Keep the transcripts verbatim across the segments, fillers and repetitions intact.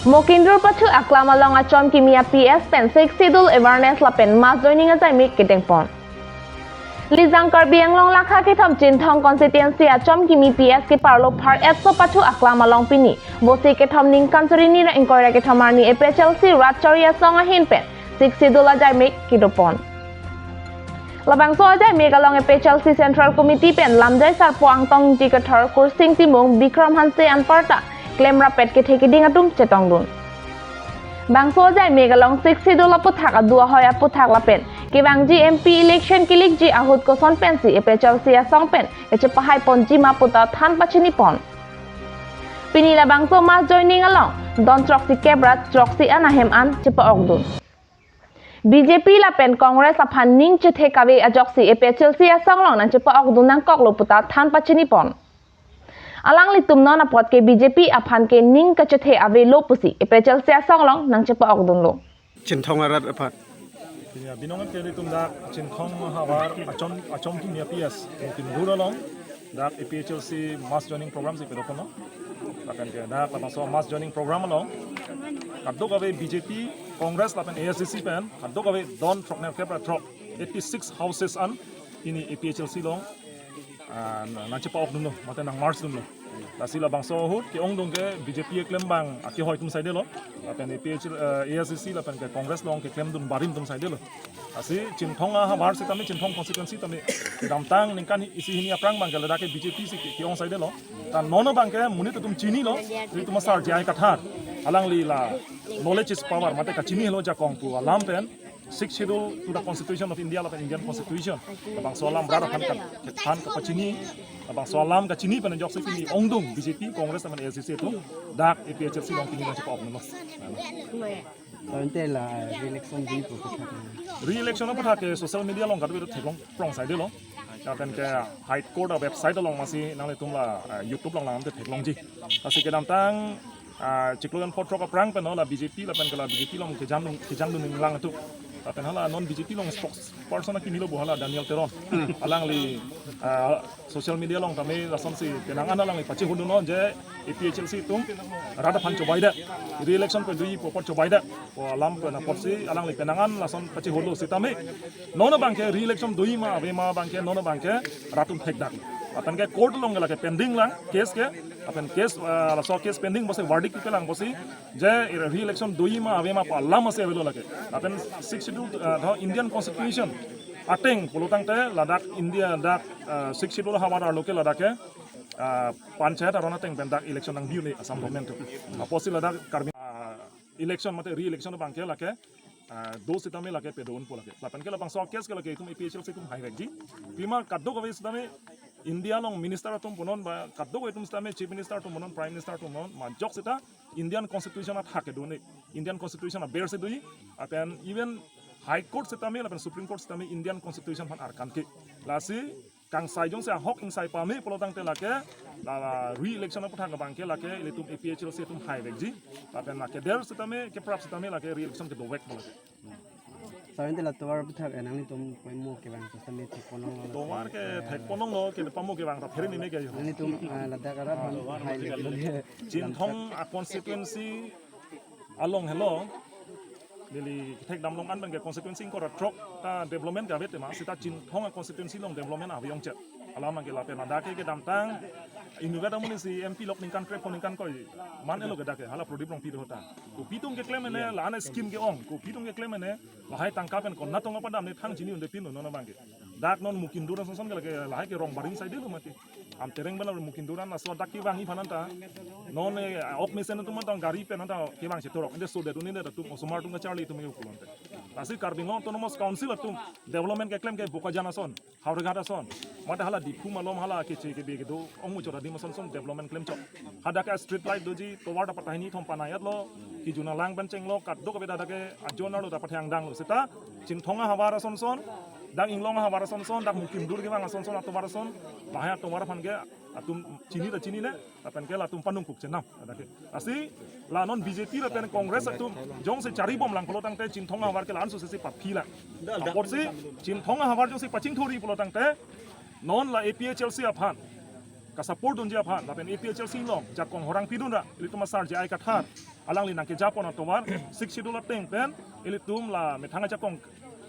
Mokindur Pathu Aklam along achom kimi a-P S pen Sixth Schedule awareness lapen mass joining ajaimek kedengpon. Lijang Karbi Anglong lakha kethom Chinthong constituency achom kimi P S keparlo Phar Etso Pathu Aklam along pini Vosik kethom ningkan suri ni ra ingkoi ra kethom arni A P H L C rat chari asong ahin pen Sixth Schedule ajaimek kedopon. Labangso ajaimek along A P H L C Central Committee pen lamjai sarpo Angtong Ingti Kathar, Kursing Timung, Bikram Hanse anparta klemrap pet kethe keding atum chetongdun. Bangso ajaimek along Sixth Schedule aputhak, adu ahoi aputhak lapen kevangji M P election kelikji ahut koson pensi A P H L C asong pen kechepahai ponji ma puta than pachinipon. Pini labangso mass joining along don throksi kep ra throksi an ahem an chepa-okdun. B J P lapen Congress aphan ning chethe kave ajoksi A P H L C asong along nangchepa-okdun nangkoklo puta than pachinipon. Alanglitum non apot ke B J P aphan ke ning kachethe avelo pusi A P H L C asong along nangchepa-okdunlo. Chinthong arat aphan. Ya, binong ke ilitum dak Chinthong havar achom, achom kimi a-P S Mokindur along dak A P H L C mass joining program si pedopon. Lapen ke dak labangso mass joining program along kadokave B J P, Congress lapen A S D C pen kadokave don throk nerkep ra throk, eighty six houses an pini A P H L C along, ah, na, nangchepa-okdunlo, mate nang-march dunlo. Lasi labangso ahut ke-ongdung ke B J P keklem abang akehoi atum saidelo. Lapen A P H, eh, A S D C lapen ke Congress along keklemdun barim atum saidelo. Lasi Chinthong ahavar sitame, Chinthong constituency tame damtang ningkan isi hini aphrang abang ke ladak ke B J P si ke, ke-ong saidelo. Ta non abang ke monit atum chinilo, ilitum asar J I Kathar. Alangli la knowledge is power, mate kachini helo jakong pu alam pen Sixth Schedule to the Constitution of India lapen Indian Constitution. Labangso alam rat aphan ka, aphan kapachini, labangso alam kachini pen ajoksi pini ongdung B J P, Congress lapen A S D C atum dak A P H L C along pini nangchepa-okdunlo. Ante la re-election di pu aputhak. Re-election aputhak ke social media along kadokave theklong prong saidelo. Lapen ke High Court a-website along masi nanglitum la, eh, YouTube along lang te theklongji. Lasi kedamtang, ah, chiklo jon phongo throk aphrang pen la B J P lapen ke la B J P along kejang, kejangdun ninglang atum. Lapen hala non B J P along spokesperson akimi lo bo hala Daniel Teron. Alangli, ah, social media along tame lasonsi penang an alangli pachehudunlo je A P H L C atum rat aphan chobaidet, re-election pen doji pu apot chobaidet pu alam pen apotsi alangli penang an lason pachehulo sitame non abang ke re-election doji ma ave ma abang ke non abang ke rat atum thekdak. Lapen ke court along ke lake pending lang case ke, lapen case, ah, laso case pending pusi verdict kelang pusi je re-election doji ma ave ma pu alam asi avelo lake. Lapen Sixth Schedule, ah, tho Indian Constitution ateng pulotangte ladak India dak, ah, Sixth Schedule havar arlo ke ladak ke, ah, panchayat aron ateng pen dak election nangbi un-e Assam government atum. Apotsi ladak Karbi, ah, election mate re-election abang ke lake, ah, do sitame lake pedon pu lake. Lapen ke labangso case ke lake itum A P H L C atum haivekji. Pima kadokave sitame India along minister atum punon ba kadokave atum sitame Chief Minister atum punon, Prime Minister atum punon, majok sita Indian Constitution athak kedo un-e. Indian Constitution aber si doji, lapen even High Court sitame lapen Supreme Court sitame Indian Constitution aphan arkan ke. Lasi kangsai jongsi ahok ingsai pame pulotangte lake la, la re-election aputhak abang ke lake ilitum A P H L C atum haivekji. Lapen lake der sitame keprap sitame lake re-election kedovek pu lake. Sawente la tovar aputhak, eh, nanglitum pamo kevang sitame thekponlonglo. Tovar ke thekponlonglo, ke pamo kevang ta phere ni me ke jo. Nanglitum, ah, ladak arat bang hai le. Chinthong a-constituency along helo. Neli kethek damlong an pen ke constituency ingkoi ra throk ta development ke ave tema, sita Chinthong a-constituency along development ave ongchot. Alam abang ke lapen ladak ke kedamtang inutvet amonit si M P lok ningkan krepho ningkan koi man-elo ke dak ke hala Pradip Rongpi do ta. Kopi atum keklem mene, la-an scheme ke-ong, kopi atum keklem mene, lahai tangka pen kona tong apadam ne thang chini un-e pinlo non abang ke. Dak non Mokindur ason son ke lake lahai ke Rongbarim saidelo mati. Amtereng pen Mokindur an laso dak kevangji aphan anta. Non, eh, ok mesen atum anta gari pen anta kevang chetorok. Ante sodet un-e det atum osomar atum kacharli atum ke pulo ante. Lasi Karbi Anglong Autonomous Council atum development keklem ke Bokajan ason, Howraghat ason, mate hala Diphu malom hala keche kebe kedo ongmuchot adim ason son development klemchot. Hadak ke street light doji, tovar ta patta hini thom panai-etlo, kejun alang pen chenglo, kadokave dak ke ajon arlo ta pathang danglo. Sita Chinthong ahavar ason son, dak Inglong ahavar ason son, dak Mokindur kevang ason son, atovar ason, lahai atovar aphan ke atum chini ta chinine, lapen ke latum panung kuk chenam. Dak ke. Lasi la non B J P lapen Congress atum jongsi charibom lang pulotangte Chinthong ahavar ke la-an susi si paphi lang. Apotsi Chinthong ahavar jongsi pachingthurji pulotangte non la A P H L C aphan kasupport dunji aphan lapen A P H L C along jakong horang pidun ra ilitum asar J I Kathar alangli nangkejapon atovar Sixth Schedule ateng pen ilitum la methang ajakong,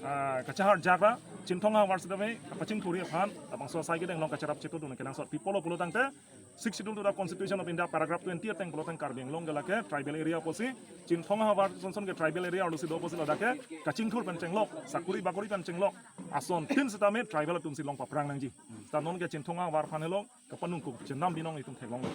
ah, kachahar jakra Chinthong ahavar sitame kapachingthurji aphan labangso asai kedeng along kacharap chetongdun kenangsot. Pi apotlo pulotangte Sixth Schedule to the Constitution of India paragraph twenty ateng pulotang Karbi Anglong ke lake tribal area pusi, Chinthong ahavar sonson ke tribal area arlosi do pusi ladak ke kachingthur pen chenglok, sakuri bakuri pen chenglok asontin sitame tribal atumsi long paphrang nangji. Seta non ke Chinthong ahavar aphan helo kapanung kuk chenam binong itum theklonglo.